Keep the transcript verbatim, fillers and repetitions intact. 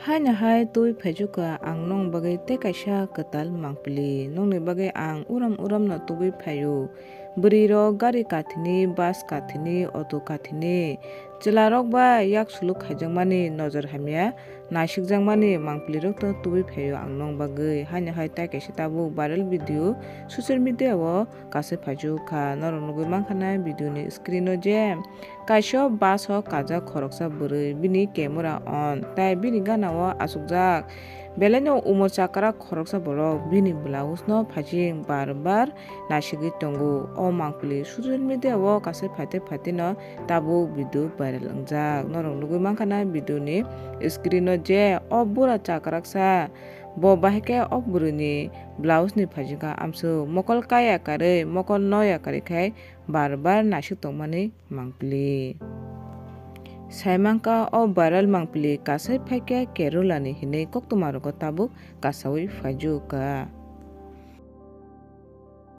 Haino hai tubui phaijuka ang nong bagwi tei kaisa kwtal mangpili. Nongni bagwi ang urom uromno tubui phaio. Bwrwirok gari kathini, bus kathini, auto kathini. Chwlarok ba yak suluk khaijakmani, nojor hamya naisikjakmani mangpilirokto tubui phaio ang nong bagwi. Haino hai tai kaisa tabuk viral video social media o kasai phaijukkha. Norok nugwi mankha na video ni screen o je kaisa bus o kajak khoroksa bwrwi, bini camera on, tai bini gana o achukjak. Belai no umor chakrak khoroksa borok bini blouse no phaising bar bar naisigwi tongo. O mangpili social media o kasai phaite phaite no tabuk video viral wngjak. Norok nugwi mankha na video ni screen o je o bura chakraksa bo bahai khe o bwrwi ni blouse ni phaising kha amswk mokol kaya karwi mokol noya karwi khai bar bar naisik tongmani mangpili. Saimankha o viral mangpili kasai phaikhe Kerala ni hinwi koktwma rogo tabuk kasawi phaijukkha.